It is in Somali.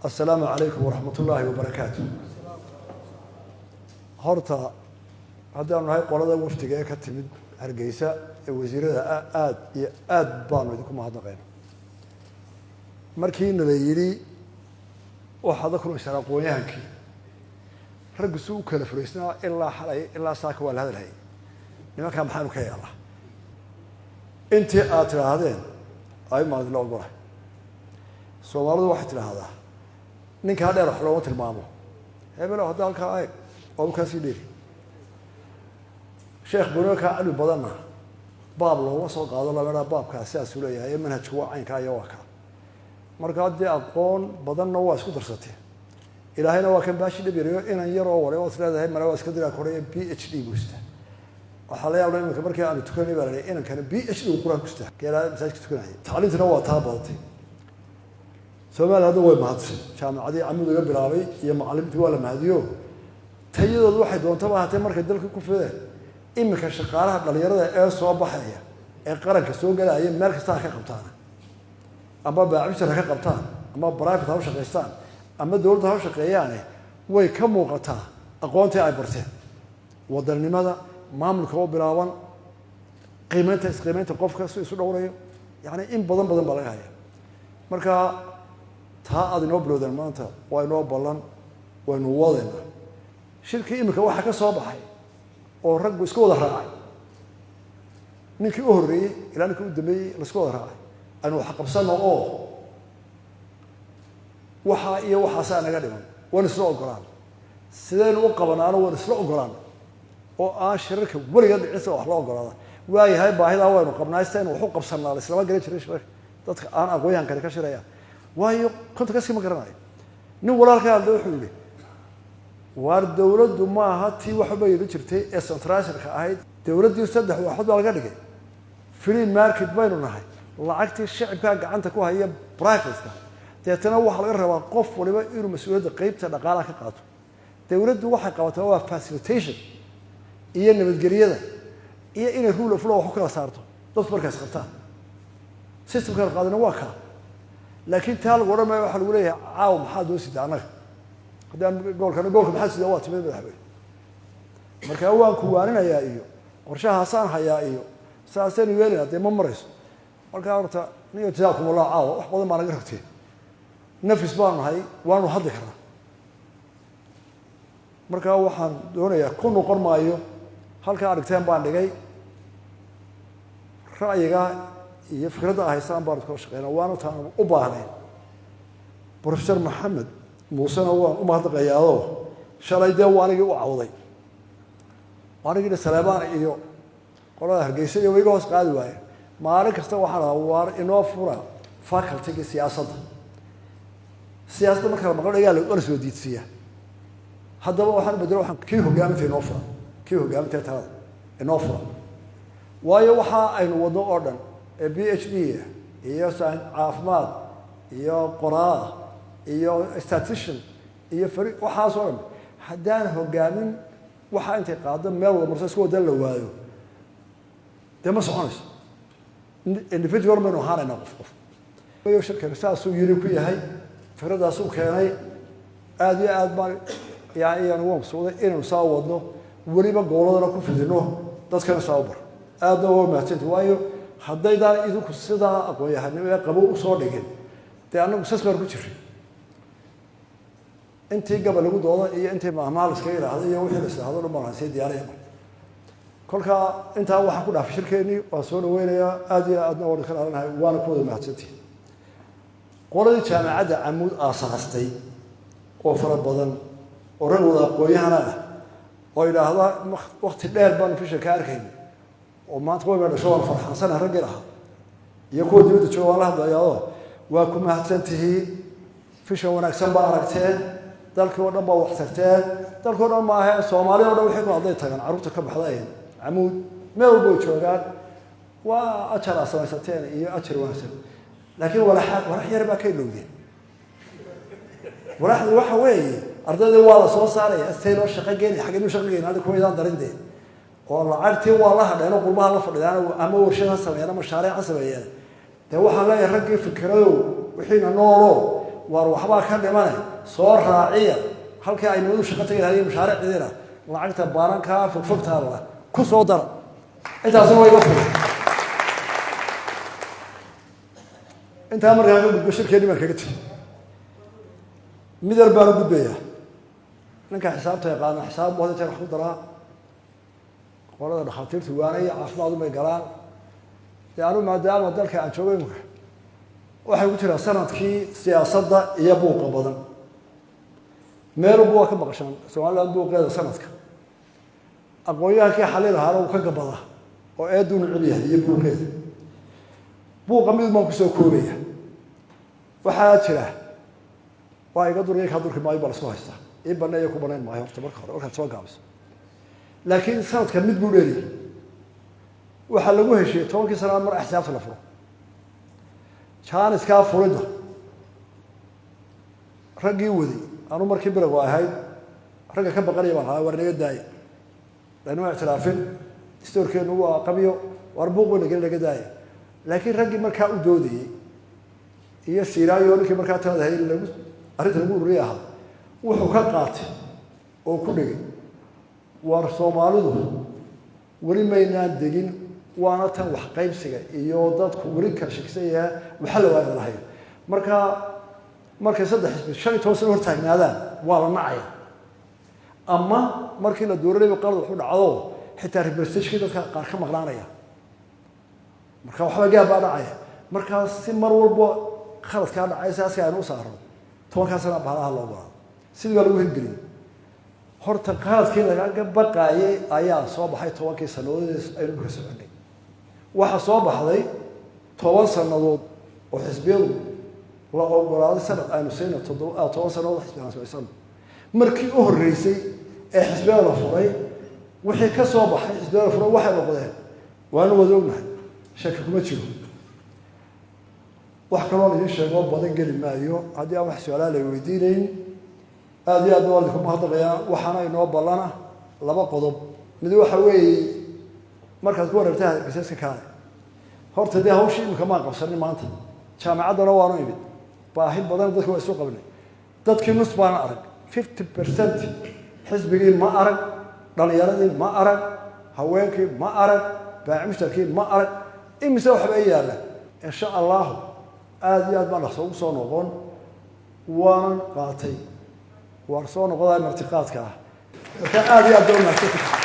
Assalaamu calaykum waraxmat ullaahi wabarakaatu. Horta haddaanu nahay qolada wafdiga ee ka timid Hargeysa ee wasiirada, aad iyo aad baanu idinku mahadnaqayna. Markii nala yidhi waxaad la kulmaysaan aqoon-yahankii, raggu si u kala furaysnaa ilaa xalay ilaa saaka waa la hadalhayay. Nimankaa maxaanu ka yeelnaa? Intii aad tidhaahdeen ay maan idinla ogolahay. Soomaalidu waxay tidhaahdaa, ninkaa dheer wax looma tilmaamo. Hebelo hadda halkaa eeg, waaba kaasii dheeri. Sheekh bonokaa cilmi badanna baab looma soo qaado, lama baabkaa sidaasuu leeyahay ee manhajku waa caynkaa iyo waa kaa. Marka haddii aqoon badanna waa isku darsateen, Ilaahayna waa kan baashi dhib yarayo. Inan yaroo waray waad is leedahay male waa iska diraa koraya, PhD buu istaa. Waxaa la yaabla iminka markii aanu tukanay baa la inankana PhD uu Qur-aan ku istaa, geelaa masaajidka tukanaya. Tacliintuna waa taa badatay. Soomaaliya hadda way mahadsan. Jaamacadii Camuud laga bilaabay iyo macalimiintii waa la mahadiyo. Tayadoodu waxay doontaba ahaatee, markay dalka ku fideen, iminka shaqaalaha dhalinyarada ee soo baxaya ee qaranka soo gelaya, meel kasta ha ka qabtaan, ama baacmushtar ha ka qabtaan, ama private ha u shaqaystaan, ama dowladda ha u shaqeeyaane, way ka muuqataa aqoontii ay barteen, wadannimada, maamulka oo bilaaban, qiimeynta, isqiimeynta qofka si isu dhowrayo. Yani in badan badan baa laga haya. Marka taa aada inoo bilowdeen maanta waa inoo ballan, waynu wadayna. Shirkii iminka waxaa ka soo baxay oo raggu iska wada raacay, ninkii u horreeyey ilaa ninkii u dambeeyey laiska wada raacay, aynu wax qabsano oo waxaa iyo waxaasaa naga dhiman waan isla ogolaan. Sidaynu u qabanaano waan isla ogolaan oo aan shirarka weliga dhicisa wax la ogolaada. Waayahay, baahidaa waynu qabnaa, sidaynu wax u qabsanaa laislama garan jirin shirarka dadka aan aqoonyahankani ka shirayaan, waayo konta ma garanayo. Nin walaalka hadle wuxuu yihi, waar dowladdu maaha tii waxba yeelin jirtay ee centralized-ka ahayd. Dowladdii saddex waaxood baa laga dhigay. Free market baynu nahay, lacagtii shicibkaa gacanta ku haya private-ka. Deetana waxaa laga rabaa qof waliba inuu mas-uuliyadda qeybta dhaqaalaha ka qaato. Dowladdu waxay qabataa waa facilitation iyo nabadgelyada iyo inay rule of law wax ku kala saarto dadku markaas qabtaan. System-kan qaadina waa kaa, laakiin taa lagu odhan maayo. Waxaa lagu leeyahay, caawa maxaad noo sidaa annaga? Haddii aan goolkana goolka maxaad sidaa? Waa timid madaxweyne. Markaa waan kuwaaninayaa iyo qorshahaasaan hayaa iyo saasaynu yeelayna, dee ma marayso. Markaa horta niyo jazaakumullah, caawa wax badan baa naga ragteen. Nafis baanu nahay, waanu hadli karnaa. Markaa waxaan doonayaa, ku noqon maayo, halkaa aragteen baan dhigay. Ra'yiga iyo fikradda haystaan baanu kala shaqeynaa, waana taanu u baahnayn. Professor Maxamed Muusena waan u mahadnaqayaadoo shalay dee waa anigii u cawday, anigii Saleebaan iyo qolada Hargeysa iyo wayga hoos qaadi waayeen. Maalin kasta waxaan ahaa, waar inoo fura faculty-ga siyaasadda. Siyaasadda marka la maqlo dhagaa la soo diidsiiya. Haddaba waxaan bedelo, waxaan kii hogaaminta inoo fura, kii hogaaminta talada inoo fura, waayo waxa aynu wadno oo dhan ee PhD iyo caafimaad iyo qoraa iyo statistician iyo fari, waxaas oo dhan haddaan hogaamin waxa intay qaado meel wada marso isku wada la waayo, dee ma soconayso. Individual baynu ahaanaynaa, qof qof. Shirkani saasuu yiri ku yahay, fikraddaasuu keenay. Aada iyo aad baan yani iyaan ugu mabsuuday inaynu saa wadno, weliba goboladana ku fidino, dadkana saa u bar. Aadna waa mahadsanta, waayo haddaydaan idinku sidaa aqoon-yahanimo ee qabow usoo dhigin, dee annagu sas baan ku jiray. Intii gabal lagu doodo iyo intii maahmaah la iskaga idhaahdo iyo wixii la isdhaahdo dhan baan sii diyaaraya. Kolkaa intaa waxaan ku dhaafay shirkeennii, waan soo dhaweynayaa. Aad iyo aadna waan ka dhaalanahay, waana ku wada mahadsantihi. Qoladii Jaamacadda Camuud aasaastay oo fara badan oo rag wada aqoon-yahana ah oo idhaahda wakti dheer baanu fisha ka arkayna oo maanta wayba dhasho, waan farxansana. Raggii lahaa iyo kuwa dibadda jooga waan la hadlayaao, waa ku mahadsan tihiin. Fishan wanaagsan baa aragteen, dalkii oo dhan baa wax tagteen. Dalkii o dhan maahe, Soomaaliya o dhan wixii ku hadday tagaan, carruurta ka baxda ee Camuud meel walba way joogaan. Waa ajar aad samaysateen iyo ajar wanaagsan, laakiin walaxa walax yar baa ka ilowdeen. Walaxdu waxa weeye, ardaydii waa la soo saaraya, say loo shaqo geynay? Xagge inuu shaqo geyn? Hadda kuwaydaan darin dee oo lacagtii waa la hadheen oo qurbaha la fadhidaan, ama warshad ha sameeyeen ama mashaariic ha sameeyeen. Dee waxaan leeyahay raggii fikradow wixiina noolo. Waar waxbaa ka dhimane soo raaciya halkii ay nimadu shaqo tagi lahayen mashaariicdiina lacagta baanankaa fogfogtaada ku soo dara. Intaasina waa iga furay. Intaa markaa ka gudbo, shirkeenni baan kaga tegey. Mid yar baan u gudbayaa. Ninka xisaabta yaqaana xisaab bu hada jeer wax ku daraa. Qolada dhakhaatiirtu waanaya caafimaad umay galaan. Dee anu maadaama dalka aan joogo imika waxay ku jiraa sanadkii siyaasadda iyo buuqa badan, meelunba waa ka maqashaan Somaliland buuqeeda sanadka. Aqoon-yahankii xalli lahaana uu ka gabadaa oo eeduu neceb yahay iyo buuqeeda. Buuqa mid baan kusoo koobaya. Waxaa jira waa iga durya, kaa durki maayo baa lasku haystaa, ii baneeyo ku banayn maayo. Horta marka hore markaad soo gaabiso, laakiin sanadka mid buu dheeriyay. Waxaa lagu heshiiyey 10kii sanaa mar axsaabta la furo. Jaaniskaa furidda raggii waday, anu markii bilowga ahayd ragga ka baqanaya baan ahaa. War naga daaya, lanima ictiraafin, dastuurkeenu waa qabyo, war buuq bayna gelin, naga daaya. Laakiin raggii markaa u doodayey iyo Siiraayo, ninkii markaa talada hayay lagu arrinta lagu ururiya ahaa, wuxuu ka qaatay oo ku dhigay: war Soomaalidu weli maynaan degin, waana tan wax qaybsiga iyo dadku weli kala shakisan yahaa, waxa la waaya lahayn. Marka markay saddex xisbi 15 sano hortaagnaadaan waa la nacaya, ama markii la dooranayba qalad waxu dhacdo, xitaa representation dadka qaar ka maqnaanaya, marka waxba gaab baa dhacaya. Markaa si mar walba khaladkaa dhacay saasi aynu u saarno, 10kaa sana bahalaha loo ogolaado. Sidii baa lagu hirgeliyey. Horta qaladkii lagaga baqaayay ayaa soo baxay. 10kii sanadood aynu dhulka soconay waxaa soo baxday 10 sanadood oo xisbiyadu la ogolaaday. Sanad aynu siino 7, 10 sanadood xisbi aan samaysano. Markii u horreysay ee xisbiyada la furay, wixii ka soo baxay xisbiyada la furay waxay noqdeen waanu wada ognahay, shaki kuma jiro. Wax kaloo la idiin sheego badan geli maayo haddii aan wax su-aalaa la weydiinayn. Aada iyo aad baa idinku mahadnaqayaa. Waxaana inoo ballana laba qodob. Mid waxa weeye, markaad ku wareegtaa bisaska kaale. Horta dee hawshii imika maan qabsanin maanta, jaamacaddana waanu imid, baahi badan dadki waa isu qabnay. Dadkii nus baana arag, 50% xisbigii ma arag, dhalinyaradii ma arag, haweenkii ma arag, baaci mushtarkii ma arag, imise waxba i yaalla. Insha Allahu aada iyo aad baan dhaqso ugu soo noqon, waanan qaatay, waan soo noqodaa martiqaadka ah. Marka aada iyo aad baa umahadsanti.